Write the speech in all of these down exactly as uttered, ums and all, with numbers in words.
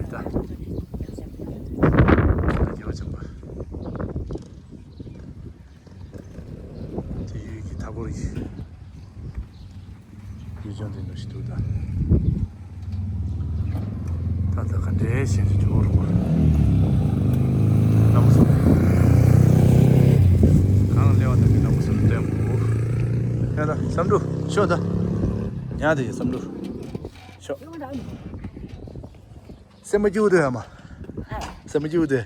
ད། རྒྱལ་བ་བྱམས་པ། དེ་ཡུལ་གྱི་མཐའ་འཁོར་གྱི་ཡུལ་ལྗོངས་དེ་འདྲ་ཞིག་འདུག་ད། ད་ལྟ་ག་འདྲའི་ཞིག་འགྲོ་རུང་བ། རྣམ་པ་ཚོ། གང་སླེབས་པ་དང་རྣམ་པ་ཚོར་སྟོན་དགོས། ཡ་ད་བསམ་འགྲུབ་ཤོག་ད། ཉལ་དེ་བསམ་འགྲུབ་ཤོག་སེམས་པ་སྐྱིད་པོ་འདུག་ཡ་མ། ཨ། སེམས་པ་སྐྱིད་པོ་འདུག་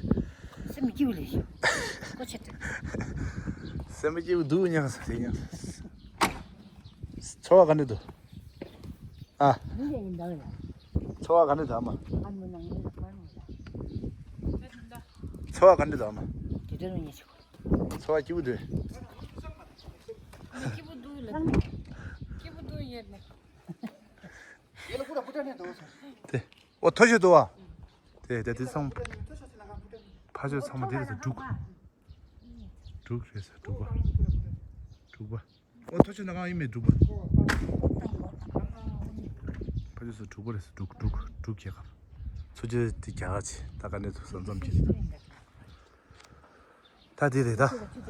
སེམས་སྐྱིད་པོ་ལས་ཤོག་ཀོ་ཆེ་ཏུ། སེམས་པ་སྐྱིད་པོ་འདུག་ཉག་ས་དེ་ཉག་ས། ཚོར་བ་ག་འདྲ་འདུག་ཨ། མི་ལས་ཡིན་འདྲ་ལ། ཚོར་བ་ག་འདྲ་འདུག་ཨ་མ། ཨ་མོ་ནང་ལ་མ་ནང་ལ། ཚོར་བ་ག་འདྲ་འདུག་ཨ་མ། དེ་འདྲ་རུ་ཉེ་ཆུ། ཚོར་བ་སྐྱིད་པོ་འདུག་སྐྱིད་པོ་འདུག་ལ། སྐྱིད་པོ་འདུག་ཡོད་ན། དེ། ཨོ་ཐོ་ཤོད་དོ་བ། དེ་དེ་དེ་ཚང་། ཕ་ཆོས་ཚང་མ་དེ་རེད་ཟེར་འབྲུག་འབྲུག་རེད་ཟེར་འབྲུག་པ། འབྲུག་པ། ཨོ་ཐོ་ཤོད་ནང་ཨ་ཡིན་མེད་འབྲུག་པ། ཕ་ཆོས་ཚོ་འབྲུག་པ་རེད་ཟེར་འབྲུག་འབྲུག་འབྲུག་རྒྱལ་ཁབ། ཚོ་ཆེ་དེ་རྒྱ་གར་ཆེ་ད་ག་ནས་ཐུག་ས་མཚམས་ཆེ། ད་དེ་རེད་ད།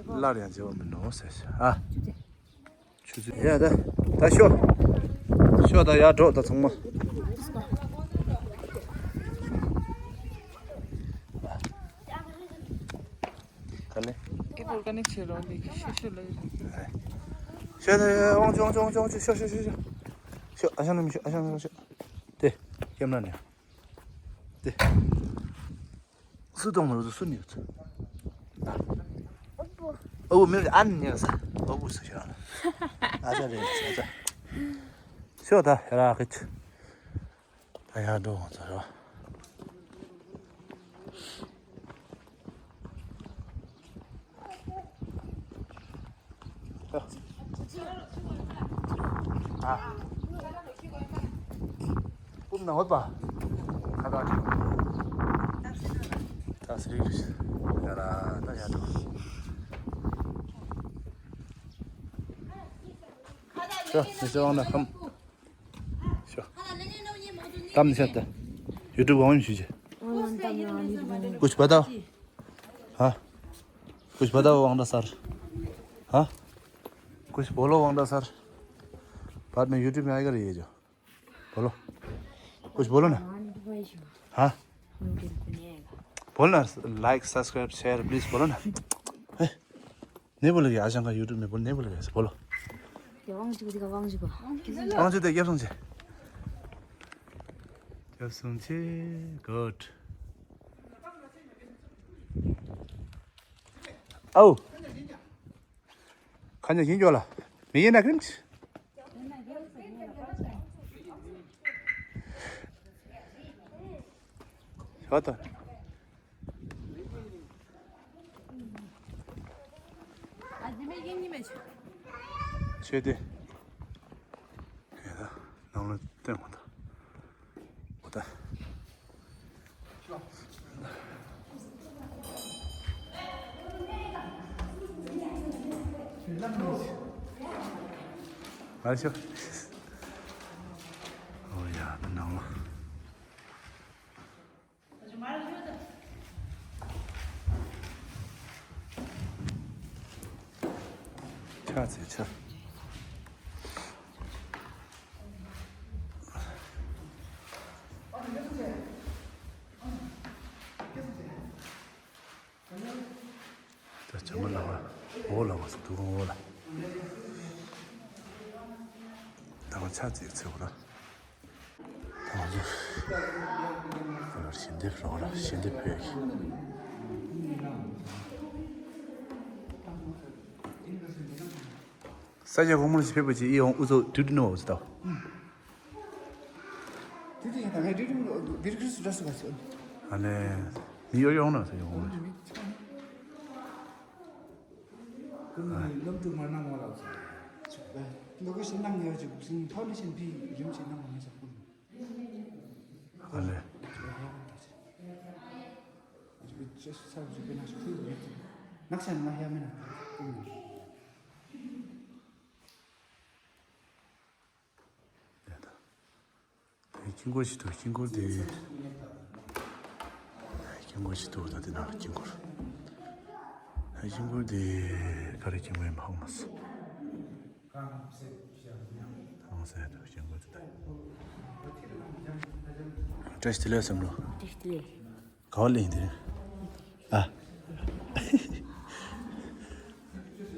སླར་ཡང་མཇལ་བ་མིན་ནོ་ཟེར་ཤག་ཨ། ཆུ་ཚོད་ཡ་ད། ད་ཤོག་ཤོག་ད་ཡར་འགྲོ་ད་ཚང་མ། ག་ལེ། ཨི་བོར་ཀ་ནི་ཆེ་རོ་ལི་ཤོ་ཤོ་ལ་ཡོད། ཤོག་ད་ཡ་ཨོང་ཅོ་ཨོང་ཅོ་ཨོང་ཅོ་ཤོག་ཤོག་ཤོག་ཤོག་ཤོག་ཨ་ཞང་ནམ་ཤོག་ཨ་ཞང་ནམ་ཤོག་དེ། ཡམ་ན་ནི། དེ། སུ་གཏོང་མ་རུ་སུ་ནི་ཡོད། ཨོ་མི་ཨན་ཉན་ས། ཨོ་བུ་སུ་ཤོད། ཨ་ཅག་རེད་ཨ་ཅག་ཤོད་ད་ཧེ་ར་ཁིད། ད་ཡར་འགྲོ་འོང་ཚར་རོ། ཨ། ཀུམ་ན་འོད་པ། ཁ་ད་ཅིག་ད་སི་རི་ཡ་ར་ད་ཡ་དོ། ཤོ་མི་ཚེ་དབང་ན་ཁམ། ཤོ། དམ་ནི་ཤ་ད། ཡུ་ཊུབ་ཝང་ཡིན་ཞུ་ཅེ། कुछ बताओ। हाँ। कुछ बताओ वांगडा सर। हाँ। कुछ बोलो वांगडा सर। बाद में यूट्यूब में आएगा ये जो। बोलो। कुछ बोलो ना। हाँ। बोलो ना, लाइक सब्सक्राइब शेयर प्लीज बोलो ना। ए, नहीं बोलेगी आशंका यूट्यूब में बोल, नहीं बोलेगी ऐसे बोलो। वांगजी को दिखा, वांगजी को। वांगजी तो क्या समझे? क्या समझे? गुड। आओ। ཁ་ཉག་ཡིན་ཀྱོག་ལ། མི་ཡིན་ན་ཀིམ་ཆི། ཤོ་ད། ཆོས་དེ། ཡ་ད་ནང་ལ་བསྟན་དགོས་ད། འོ་ད། ཨ་ཤོ། ཨོ་ཡ་ད་ནང་ལ། ཆ་ཚེ་ཆ། ད་ཇ་མ་ལ་བ། འོ་ལ་བ་སུ་དུ་གང་འོ་ལ། ད་ང་ཆ་ཚེ་ཚེ་འོ་ལ། ད་ང་ཚོ་ཞལ་འདེབས་རོགས་ལ་ཞལ་འདེབས་ཕུལ་གྱི། ས་ཆ་གང་མང་ཞིག་ཕེབས་པ་ཅིག་ཨི་ཡོང་ཨུ་ཚོ་དུས་དུ་ནོ་ཨུ་ཚོ་ད། དུས་དུ་ཡང་ད་ངས་དུས་དུ་བིར་ཁྲིས་འདྲ་སུ་ག་ཚོད། ཨ་ནེ་མི་ཡོ་ཡོང་ན་ས་ཡོང་ཨུ་ཚོ། ཀུན་ནས་སློབ་ཕྲུག་མར་ནང་མོ་ལ་ཚོ། ལོ་ཀེ་ཤན་ནང་ཡོད་ཅིག་ཕའོན་ཌེ་ཤན་བི་རིམ་གྱི་ནང་མ་ངེས་ཆགས་ཀུན། ཨ་ལེ། དེ་དཀྱིལ་འཁོར་ཞིག་འདུག་དཀྱིལ་འཁོར་དེ། དགོས་ཞིག་འདུག་ད་དེ་ནང་ལ་དཀྱིལ་འཁོར། ད་དཀྱིལ་འཁོར་དེ་ག་རེ་དཀྱིལ་འཁོར་ཡིན་པ་ཧ་གོ་མ་སོང་། ཧང་སེ་དུ་དཀྱིལ་འཁོར་དེ་ད། བཀྲ་ཤིས་བདེ་ལེགས་བསམ་བློ། བཀྲ་ཤིས་བདེ་ལེགས། ག་བ་ལེན་དེ། ཨ།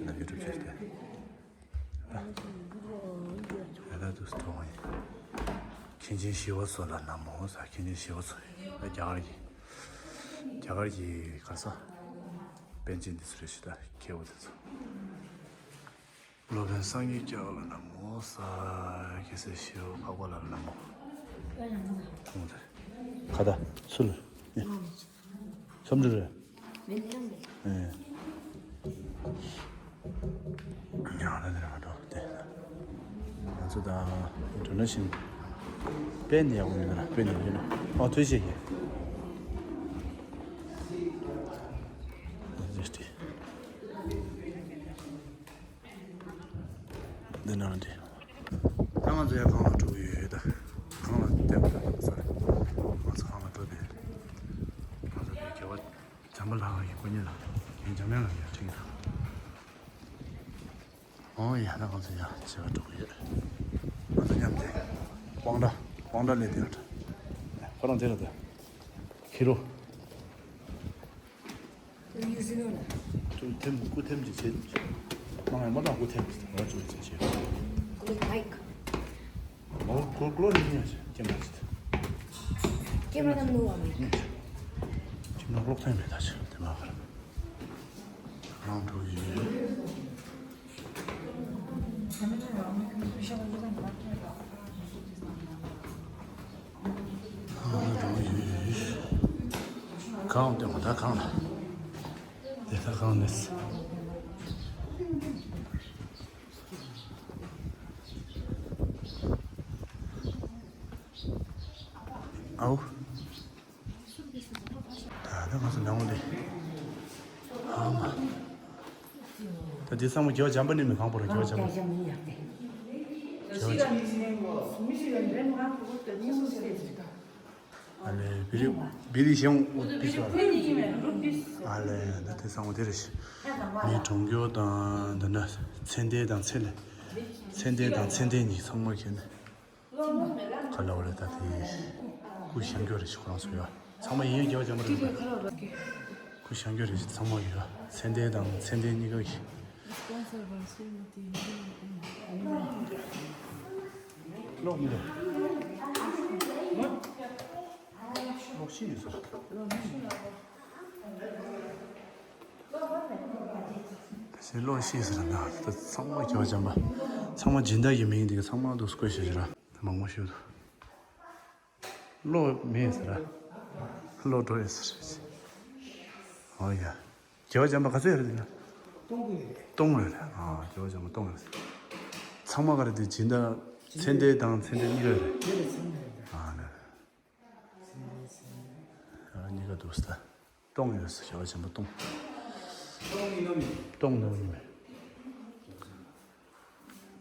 ན་ཡུ་ཊུབ་ཅེ་ནལ་དེ། ཡ་ད་དུ་སྟོང་ཡིན། མཁན་ཆེན་ཞི་བ་འཚོ་ལ་ན་མོ་ཟེར། མཁན་ཆེན་ཞི་བ་འཚོ་ཡིན། རྒྱ་གར་གྱི། རྒྱ་གར་གྱི་ག་ས། པཎ་ཆེན་འདི་ཚོ་རེད་ཤི་ད་མཁས་པོ་དེ་ཚོ། སློབ་དཔོན་སངས་རྒྱས་སྐྱབས་ལ་ན་མོ་ཟེར། རྒྱལ་སྲས་ཞི་བ་འཕགས་པ་ལ་ན་མོ། ཁ་ད་སུ་ལ། བསམ་འགྲུབ་རེད། ཨེ། ཡང་ན་འདིར་མ་འགྲོ་དེ། ང་ཚོ་ད་འགྲོ་ན་བཞིན། དཔེ་འདི་ཡག་པོ་མི་འདུག་ན། དཔེ་འདི་ཡོད་ན། ཨོ་ཐུགས་རྗེ་ཆེ། ཐུགས་རྗེ་ཆེ། འདི་ནང་འདི། ད་ང་ཚོ་ཡར་སྒང་ལ་འགྲོ་གི་ཡོད་ད། སྒང་ལ་བསྡད་པ་ད་ས་རེད། ང་ཚོ་སྒང་ལ་འགྲོ་དེ། ང་ཚོ་དེ་རྒྱལ་བ་བྱམས་པ་ལྷ་ཁང་གི་སྐུ་བརྙན་ལ། རྒན་འཇམ་དབྱངས་ལགས་ཀྱིས་ཡར་ཁྲིད་ཀྱི་འདུག་ཨོ་ཡ་ད་ང་ཚོ་ཡར་བྱེས་པ་འགྲོ་གི་ཡོད། ང་ཚོ་མཉམ་དེ། དབང་གྲགས། དབང་གྲགས་ལས་དེ་ཡར། ཁོ་རང་དེ་ལ་དེ། ཁྱི་རོ། ཡུ་ཟི་ནོ་ན། ཐེམ་སྐུ་ཐེམ་གྱི་ཆེད། མ་ང་མ་དང་སྐུ་ཐེམ་གྱི་ང་ཚོ་ཆེད་ཆེད། ལེགས་མ་ཡིག་མོ་ཀོ་ཀློ་ནི་ཉན་ཆེ་ཀེམ་ར་ཆེད། ཀེམ་ར་དང་ནུ་བ་མེད། ཁྱིམ་ནང་ཀློག་ཐེམ་མེད་ད་ཆེ་དེ་མ་གར། རང་འགྲོ་ཡིན། གང་དེ་མ་ད་གང་ལ། དེ་ད་གང་ནས། ཨའུ། ད་ལྟ་ང་ཚོ་ནང་ལས། ཨ་མ། ད་འདི་ཚང་མ་རྒྱལ་བ་བྱམས་པ་ནས་མི་གང་པོ་རེད། རྒྱལ་བ་བྱམས་པ། རྒྱལ་བ་བྱམས་པ། ཨ་ལས་བི་རི་བི་རི་ཞང་ཨུ་པི་སོ། ཨ་ལས་ད་དེ་ཚང་མ་དེ་རེད་ཤི། ངའི་གྲོང་ཁྱེར་དང་འདི་ན་ཚེ་འདས་དང་ཚེ་ལས། ཚེ་འདས་དང་ཚེ་འདས་གཉིས་ཚང་མ་ཁྱེར་ནས། ཁ་ལ་བ་རེད་ད་དེ། སྐུ་བཞེངས་རྒྱུ་རེད་ཤི་ཁོ་རང་ཚོ་ཡོད། ཚང་མ་ཡིན་ཡང་རྒྱལ་བ་བྱམས་པ་རེད་ད། སྐུ་བཞེངས་རྒྱུ་རེད་ཤི་ཚང་མ་ཡོད། ཚེ་འདས་དང་ཚེ་འདས་གཉིས་ཀ་གི། གློག་མི་འདུག་གློག་ཤི་ཡོད་ཟེར། ད་ཤི་གློག་ཤི་ཟེར་ན་ད་ཚང་མ་རྒྱལ་བ་བྱམས་པ། ཚང་མ་སྦྱིན་བདག་གི་མིང་དེ་ཚང་མ་འདུག་བཀོད་བཞག་ཤི་ར། མང་པོ་ཤོད་དོ། བློ་མེད་ཟེར་ར། བློ་འགྲོ་ཡོད་ཟེར། ཨོ་ཡ། རྒྱལ་བ་བྱམས་པ་ག་ཚོད་ཡོད་རེད་དེ་ན། སྟོང་དགུ་ཡོད་རེད། སྟོང་ཡོད་རེད། ཨ་རྒྱལ་བ་བྱམས་པ་སྟོང་ཡོད་རེད། ཚང་མ་ག་རེ་དེ་སྦྱིན་བདག་ཚེ་འདས་དང་ཚེ་འདས་གཉིས་ཀ་ཡོད་རེད། ཡོད་རེད་ཚང་མ་ཡོད་རེད། ཨ་ལེ། ཚེ་འདས་ཚེ་འདས། ཨ་གཉིས་ཀ་འདུག་ས། སྟོང་ཡོད་ས་རྒྱལ་བ་བྱམས་པ་སྟོང་། སྟོང་ནོ་ཉི་མ།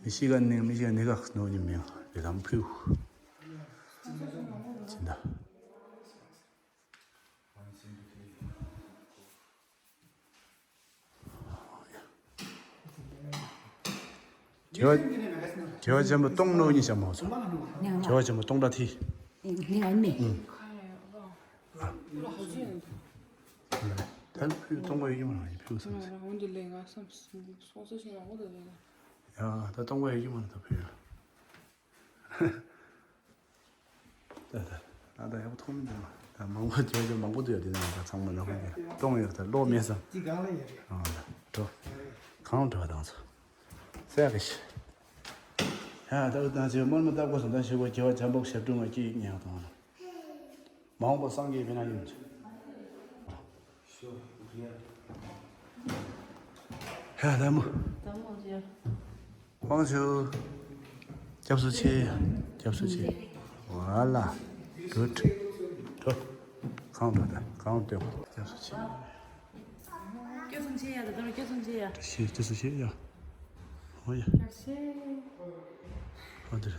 མི་ཤི་ག་ནི་མི་ཤི་ག་ནི་ག་ནོ་ཉི་མ་རེད་དམ་ཕུ། སྦྱིན་བདག་རྒྱལ་བ་རྒྱལ་བ་ཆེན་པོ་སྟོང་ནོ་གཉིས་བྱ་མ་སོང་། རྒྱལ་བ་ཆེན་པོ་སྟོང་ཕྲག་ཐི། ངའི་ཨ་མས། ཨུམ། ད་ཕུལ་སྟོང་པ་ཡོད་ཀྱི་མ་རེད་ཕུལ་སོང་། ཡ་ད་སྟོང་པ་ཡོད་ཀྱི་མ་རེད་ད་ཕུལ། ད་ད་ང་ད་ཡག་པོ་མཐོང་མི་འདུག་ད་མང་པོ་བྱས་ཀྱང་མང་པོ་འདུག་ཡ་དེ་ནང་ད་ཚང་མ་ནག་པོ་འདུག་སྟོང་ཡོད་ད་གློག་མེད་ས། འདི་གང་ལ་ཡོད་རེད། ཨ་ད་འགྲོ། གང་འགྲོ་བ་དང་ཚོ། སེ་གི་ཤི། ཡ་ད་ད་ཅི་མོལ་མོ་ལྟ་དགོས་སོང་ད་ཞུ་བ་རྒྱལ་བ་བྱམས་པོ་ཞབས་དྲུང་ང་སྐྱིད་ཉལ་དང་། མ་འོངས་པ་སངས་རྒྱས་ཕེ་ན་ཡིན། ཧ་ལ་མོ། དཔང་ཆུ། སྐྱབས་སུ་མཆི། སྐྱབས་སུ་མཆི། ཝ་ལ། གུཌ། འགྲོ། གང་འགྲོ་ད་གང་སྟོན། སྐྱབས་སུ་མཆི། སྐྱབས་སུ་མཆི་ཡ་ད་དོ་སྐྱབས་སུ་མཆི་ཡ། སྐྱབས་སུ་མཆི་ཡ། ཨོ་ཡ། ཨོ་དེ་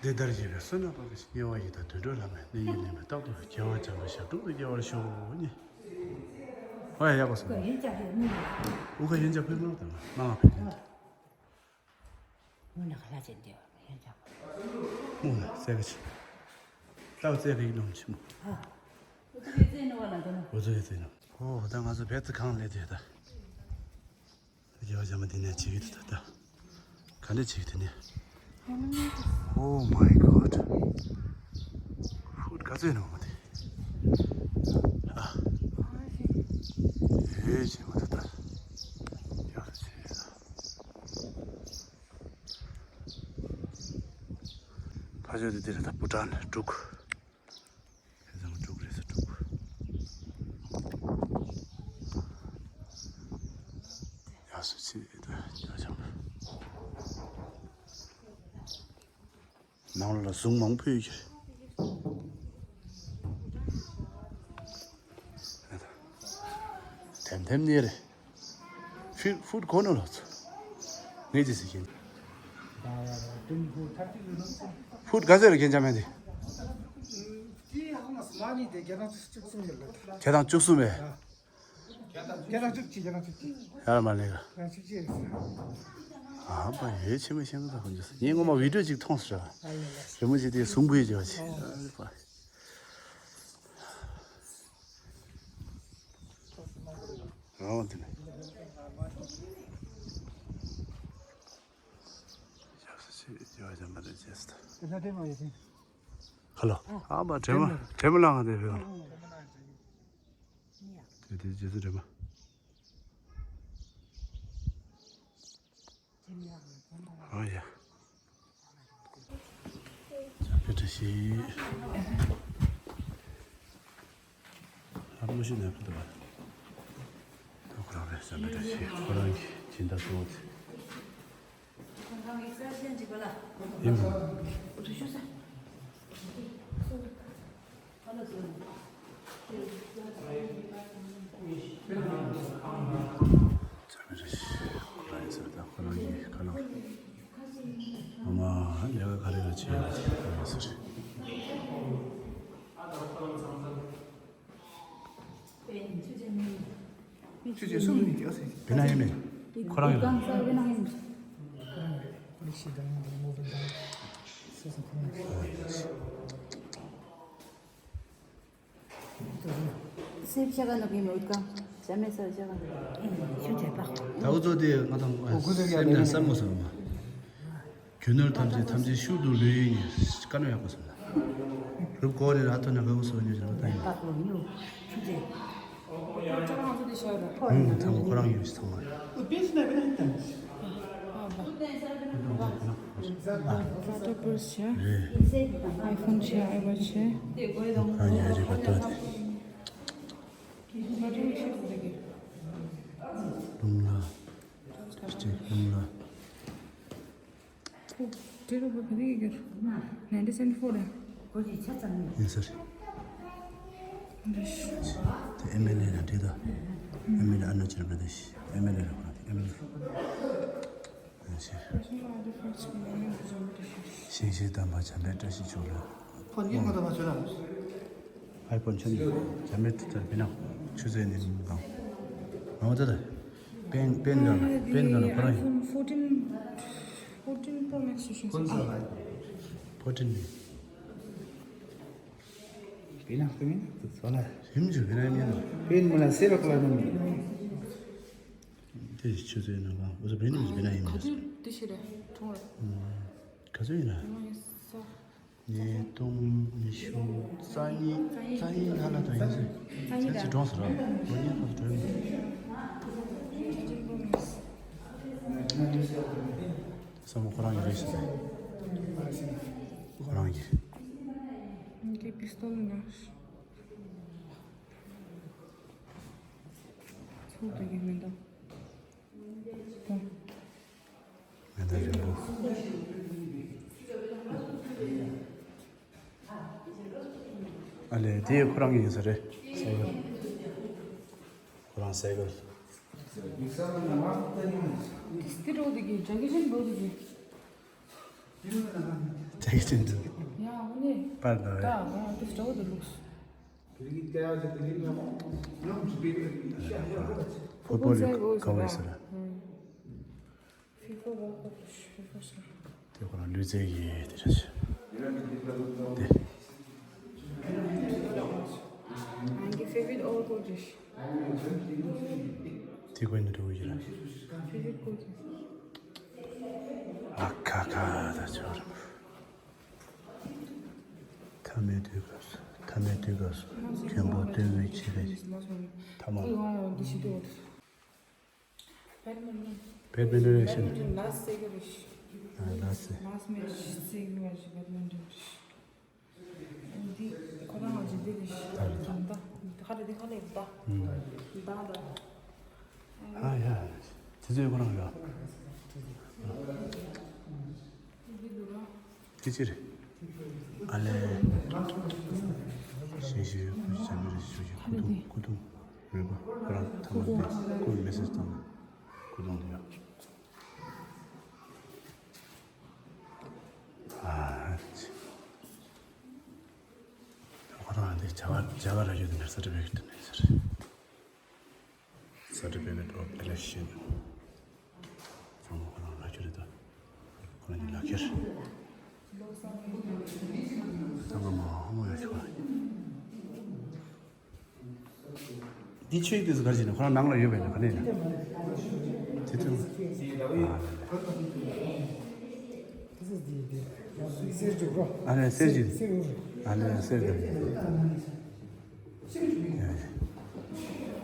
རེད། འདི་ལྟར་བཞེས་པའི་བསོད་ནམས་འཕགས་པའི་ཞིང་། དམྱལ་བ་ཡི་དྭགས་དུད་འགྲོ་ལ་མེད། གནས་ཉིད་ལས་མེད་རྟག་ཏུ་རྒྱལ་བ་བྱམས་པའི་ཞབས་དྲུང་དུ་སྐྱེ་བར་ཤོག་ཉེ། ཨོ་ཡ་ཡག་པོ་སོང་། ཨུ་ཁ་ཡན་ཅག་ཕེབས་མ་དང་མ་ང་ཕེབས་དེ། མུ་ན་ཁ་ལ་ཅན་དེ་ཡན་ཅག་མུ་ན་ཟེ་ག་ཆི། ལྟ་བ་ཙེ་ག་ཡིན་ནོམ་ཆི་མོ། ཨ། ཨུ་ཏུ་གི་ཙེ་ནོ་བ་ན་དོ་ནོ། ཨུ་ཏུ་གི་ཙེ་ནོ། ཨོ་ད་ང་ཚོ་བེད་ཙི་གང་ལས་དེ་ད། རྒྱལ་བ་བྱམས་པ་འདི་ནས་བྱེད་ཀྱི་འདུག་ད་ལྟ། ག་འདྲ་བྱེད་ཀྱི་འདུག་ནས། Oh my God. ཧུད་ག་ཚོད་ནོ་མ་དེ། ཨ། ཨེ་བྱེད་མ་ཐུབ་ད། ཡག་ས་བྱེད་ད། ཕ་ཆོས་དེ་འདིར་ད་བུ་ཊཱན་འབྲུག་ཁེ་ཚང་དཀྲུག་རེད་ཟེར་དཀྲུག་ཡག་སུ་ཚིག་རེད་ད་ཡག་ཆམ། ནང་ལ་གཟུངས་མང་པོ་ཡོད་ཀྱི་རེད། ཐེམ་ཐེམ་ནི་རེད། ཕུད་ཕུད་གོ་ནོ་ལོ་ཚོ། ངས་ཅི་ཟེར་གྱིན། ཕུད་ག་ཚོད་རེད་ཁྱེད་ཅག་མེད་དེ། ཁྱེད་དང་བཅུ་གསུམ་མེད། ཁྱེད་རང་བཅུ་གཅིག་ཁྱེད་རང་བཅུ་གཅིག་ཡར་མ་ལེགས། ཁྱེད་རང་བཅུ་གཅིག་རེད་ཟེར། ཨ་ཕ་ཡོད་ཆེ་མོ་ཤེས་ཀྱི་ད་ཁོང་ཚོ་ངས་ངོ་མ་བི་ཌིའོ་ཅིག་མཐོང་སོང་ར། རི་མོ་ཅིག་དེ་གཟུངས་པོ་ཡོད་ཅེས་པ་ཅིག་ཨ་ཕ། རང་དེ་ནས། ཡག་ས་ཆེ་ཡོད་ཅམ་པ་དེ་ཅེས་ད། ཁ་ལོ། ཨ་ཕ་དྲེ་མོ་དྲེ་མོ་ལངས་དེ་བེའོ། དེ་དེ་རྗེས་སུ་འདྲེན་པ། ཨོ་ཡ། བཀྲ་ཤིས། ཨ་མ་ཤི་ནས་ཕུད་པ། ད་ཁོ་རང་རེད་བཀྲ་ཤིས་ཁོ་རང་གི་སྦྱིན་བདག་གཙོ་བོ་དེ། ཡིན་པ། ཁོ་རང་ཡིན་ཟེར་ད་ཁོ་རང་ཡིན་ཁ་ལག་ཨ་མ་ལས་ཀ་ག་རེ་ལ་བྱེད་ཡོད་ཟེར། ཆུ་ཚོད་གསུམ་ནས་རྒྱག་ཟེར། བི་ན་ཡིན་མིན། ཁོ་རང་ཡིན་མིན། ཁོ་རང་ཡིན། ཁོ་རང་ཤི་དང་མོ་དང་སོ་སོ་ཁོ་རང་ཤི། སེམས་ཤ་ག་ནོ་གི་མོད་ཀ་ཤ་མེད་ས་ཤ་ག་ནོ། ཤུ་ཇེ་པ། ད་འུ་ཚོ་དེ་ང་དང་སེམས་ནས་བསམ་མོ་བསམ་མ། རྒྱུ་ནོར་ཐམས་ཅད་ཐམས་ཅད་ཤུགས་ཏུ་ལུས་ཡིན་ནས་དཀའ་ནོ་ཡག་པོ་སོང་ན། རུབ་གོ་ནས་ར་ཐོ་ནས་ག་གུ་སོ་ཉོ་ཞིང་ལོ་ཏང་ཡིན། ཨང་ཚང་མ་ཁོ་རང་ཡོད་ཞིག་ཚང་མ། ལ་ཏོ་པར་ཤ། ཨའི་ཕོན་ཤ། ཨའི་ཝ་ཤ། ཁོ་རང་ཡོད་རེད་པ་ཏོ་དེ། ལུང་ལ། སྤྱི་ལུང་ལ། ཁོ་དེ་རུ་བ་ག་རེ་གི་ནའིན་ཊིན་སེབ་ཊི་ཕོར་རེད། ཡིན་ས་རེད། དེ་ཨེམ་ཨེལ་ཨེ་ལ་འདྲེ་ད། ཨེམ་ཨེལ་ཨེ་ཨ་ན་ཅལ་པྲ་དེ་ཤི། ཨེམ་ཨེལ་ཨེ་རེད་ཁོ་རང་དེ་ཨེམ་ཨེལ་ཨེ། ཤིང་བཞི་དམ་པ་བྱམས་པའི་བཀྲ་ཤིས་ཤོག་ལེགས། ཕོན་གྱི་ཁོ་ད་མ་ཆོད་ལ། ཨའི་ཕོན་ཆེན་པོ་ཇ་མེད་ཏུ་ལྟར་བི་ན་ཆུ་ཚོད་ནི་མི་གང་། ང་འོ་ད་ད། པེན་པེན་ག་ལ་པེན་ག་ལ་ཁོ་རང་ཡིན། ཕོན་ཕོར་ཊིན། ཕོར་ཊིན་པོ་རོ་མེག་སི་ཞུ་ཤེས། ཕོར་ཊིན་ལ། ཕོར་ཊིན་ནི། བི་ན་ཁོ་མིན་ཚོ་ལ། ཧིམ་ཇུ་བི་ན་མིན། པེན་མ་ལ་སེ་ར་ཁ་ལ་ནམ། དེ་ཆུ་ཚོད་ནི་གང་འོ་ཚོ་བི་ན་མིན་བི་ན་ཡིན། ག་ཚོད་དེ་ཤི་རེད་གྲོང་རེད། ག་ཚོད་ཡིན་ན། ཉིས་སྟོང་ཉི་ཤུ་རྩ་གཉིས་རྩ་གཉིས་ལྷག་ལ་དོ་ཡིན་ཟེར། རྩ་གཉིས་ལ་གྲོངས་ཟེར་རོ། ལོ་གཉིས་ལྷག་ལ་གྲོངས་ཡིན། བསམ་བློ་ཁོ་རང་གི་རེད་ཟེར། ཁོ་རང་གི། ངའི་པི་སྟོལ་ན། ཚུགས་དུ་གི་མི་འདུག་མེ་མདའ་རིང་པོ། ཨ་ལས་དེ་ཁོ་རང་གི་ཡིན་ས་རེད། སའི་ཀལ། ཁོ་རང་སའི་ཀལ། དེ་སྟེ་འགྲོ་དེ་གི་ཇ་གི་ཅན་འགྲོ་དེ་གི། Texting འདུག་ཡ་ཨོ་ནི། པར་འདུག་ད་ཨ་དུ་སྤྲོ་བོ་འདུག་ལུགས། ཕུཊ་བོལ་ག་བ་རེད་ཟེར། ཧྥི་ཧྥ་ཝོརལ་ཀབ་ཧྥི་ཧྥ་ཟེར། དེ་ཁོ་རང་ལུས་རྩལ་གྱི་དེ་རེད། དེ། ང་གི་ཕེ་ཝ་རིཊ་ཨོ་ཀོ་ཅི། དེ་ཁོ་ནི་འགྲོ་གི་རེད། ཕེ་ཝ་རིཊ་ཀོ་ཅི། ཨ་ཁ་ཁ་ད་ཆོར། ཐ་མའི་དུས་སྐབས་སུ། ཐ་མའི་དུས་སྐབས་སུ་མགོན་པོ་སྟོན་པའི་ཆེད་དུ་ཐ་མ། Badminton. Badminton. ལ་སེ་གི་རེད། ཨ་ལ་སེ། ལ་སེ་མེ་ཤི་སེ་གི་རེད། Badminton. འདི་ཁོ་རང་ང་ཅི་འདི་རེད། ད་རེད་ད། ད་ཁ་རེད་འདི་ཁ་ལེ་ད། ཨུམ། ད་ད། ཨ་ཡ། དེ་ཚོའི་ཁོ་རང་རེད། འདི་འདུག་ར། ཁྱི་ཕྱིར། ཨ་ལས། ཞེས་ཞུས་ཁུ་བྱ་མི་རེ་ཞུ་ཞུ་ཁུ་ཐུང་ཁུ་ཐུང་རེད་པ། ཁོ་རང་ཐ་མ་དེ་ཁོའི་མེ་སེ་ཇི་བཏང་ཁུ་ཐུང་དེ་ཡོད། ཨ་ཅི། ཁོ་རང་དེ་བྱ་བ་བྱ་བ་ར་ཡོད་དེ་ནས་ས་ཏྲ་བེ་གི་དེ་ནས་ཟེར། Certificate of election. ཚང་མ་ཁོ་རང་ལག་ཁྱེར་རེད་ད། ཁོ་རང་གི་ལག་ཁྱེར། ཚང་མ་མ་ཧོ་མོ་ཡོད་ཤོག་འདི་ཆོས་དེ་ཟེར་ག་རེ་བྱས་ན་ཁོ་རང་ནང་ལ་ཡོད་པས་ན་ག་ནས་ན། དེ་ཚོ། ཨ་ལས་གསེར་གྱི། ཨ་ལས་གསེར་གྱི།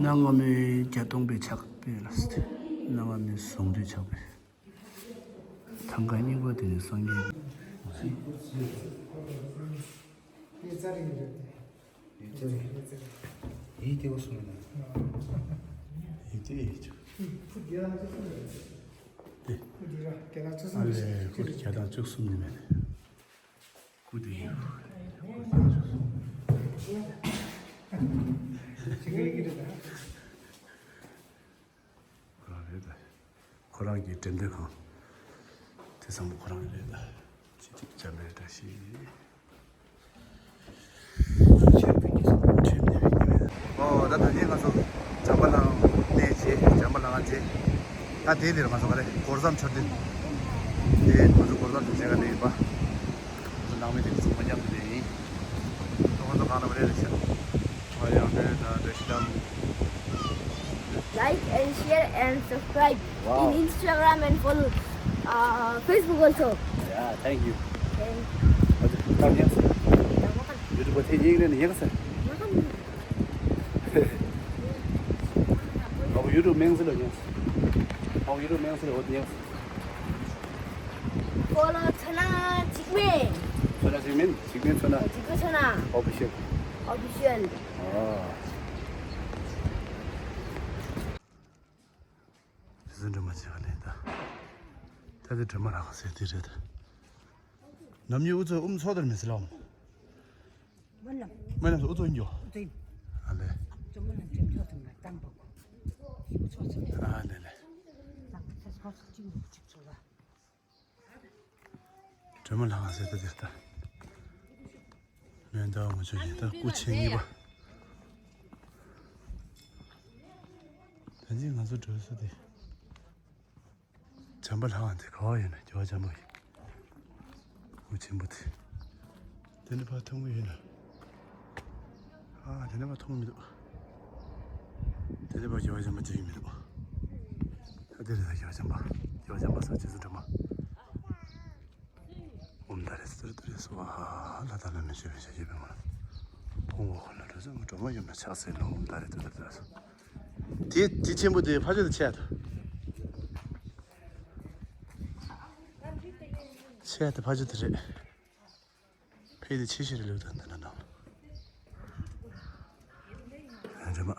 གནའ་སྔ་མོའི་བརྒྱད་སྟོང་པའི་ཕྱག་དཔེ་ལ་སྟེ། གནའ་སྔ་མོའི་གཟུངས་བསྡུས་ཕྱག་དཔེ། ཐང་ག་གཉིས་པ་དེ་ནི་སངས་རྒྱས། ཡིག་དེ་བ་སོང་ན། ཡིག་དེ་ཡིག་ཆུ། ཨ་ལས་ཁོ་བརྒྱ་དང་བཅུ་གསུམ་ནི་མེད། སྐུ་དེ་ཡིན། ཁོ་རང་རེད་ད། ཁོ་རང་གི་འགྲེམས་སྟོན་ཁང་། དེ་ཚང་མ་ཁོ་རང་རེད་ད། ཅི་ཅིག་འཇམ་རེད་ད་ཤི། ཨོ་ད་ད་ནི་ང་ཚོ་བྱམས་པ་ལྷ་ཁང་ནས་བྱས་བྱམས་པ་ལྷ་ཁང་བྱས། ད་དེ་དེར་ང་ཚོ་ག་རེ་སྒོ་རྩམ་མཆོད་རྟེན། དེ་ང་ཚོ་སྒོ་རྩམ་དེ་བྱས་ག་ནས་ཡིན་པ། ང་ཚོ་ནང་མི་དེ་ཚོ་མ་མཉམ་དུ་ནས་ཡིན། ང་ཚོ་གང་ལ་བ་རེད་ལ་ཤག་ཨ་ཡང་འདྲ་ད་འདྲ་ཤི་དམ། Like and share and subscribe Wow. in Instagram and follow uh, Facebook also. Yeah, thank you. Okay. ཡུ་ཊུབ་པ་དེ་ཡིན་ནས་ཡག་ས། ཨོ་ཡུ་ཊུབ་མིང་ཟེར་ལ་ཡིན། ཨོ་ཡུ་ཊུབ་མིང་ཟེར་ལ་ཡིན། Follow ཚོ་ན་འཇིགས་མེད། ཚོ་ན་འཇིགས་མེད། འཇིགས་མེད་ཚོ་ན། འཇིགས་མེད་ཚོ་ན། Official. Official. ཨོ། དེ་ཚོ་སྒྲོལ་མ་བྱེད་ག་ལེན་ད། ད་དེ་སྒྲོལ་མ་རག་ཟེར་དེ་རེད་ད། ནམ་ཡུ་ཨུ་ཚོ་ཨུམ་ཚོ་དར་མི་སི་ལམ། མ་ལམ། མ་ལམ་སོ་ཨུ་ཚོ་འགྱོ། ཨ་ལེ། ཨ་ལེ་ལེ། སྒྲོལ་མ་ལྷ་ཁང་ཟེར་ད་དེར་ལྟ། མེ་མདའ་ངོ་ཆོ་ཡིན་ད་སྐུ་མཆེད་གཉིས་པ། ད་ཅི་ང་ཚོ་འགྲོ་ས་དེ། བྱམས་པ་ལྷ་ཁང་དེ་ག་བ་ཡོད་ན་རྒྱལ་བ་བྱམས་པ་ཡིན། སྐུ་ཆེན་པོ་དེ། དེ་ནས་ཕར་མཐོང་གི་ཡོད་ན། ཨ་དེ་ནས་ཕར་མཐོང་མི་འདུག་དེ་ནས་ཕར་རྒྱལ་བ་བྱམས་པ་དེ་མི་འདུག་ཨ་དེ་རེད་ད་རྒྱལ་བ་བྱམས་པ། རྒྱལ་བ་བྱམས་པ་ས་རྗེ་བཙུན་སྒྲོལ་མ། ཨོཾ་ཏཱ་རེ་སི་ཏུ་རེ་ཏུ་རེ་སྭཱ་ཧཱ། ལྷ་དང་ལྷ་མིན་ཆོས་པའི་ཞབས་ཀྱི་པད་མོ་ལ། ཕུང་པོ་འཁོར་ལོ་སྒྲོལ་མཚོན་སྒྲོལ་མ་ཡུམ་ལ་ཕྱག་འཚལ་ལོ། ཨོཾ་ཏཱ་རེ་ཏུ་རེ་ཏུ་རེ་སྭཱ་ཧཱ། དེ་དེ་ཆེན་པོ་དེ་ཕ་ཆོས་དེ་ཆེ་ཡ་ད། ཆེ་ཡ་དེ་ཕ་ཆོས་དེ་རེད། ཕ་ཡི་དེ་ཆེ་ཤེས་རེད་ལུགས་དང་འདི་འདྲ་ནང་། རེ་མ།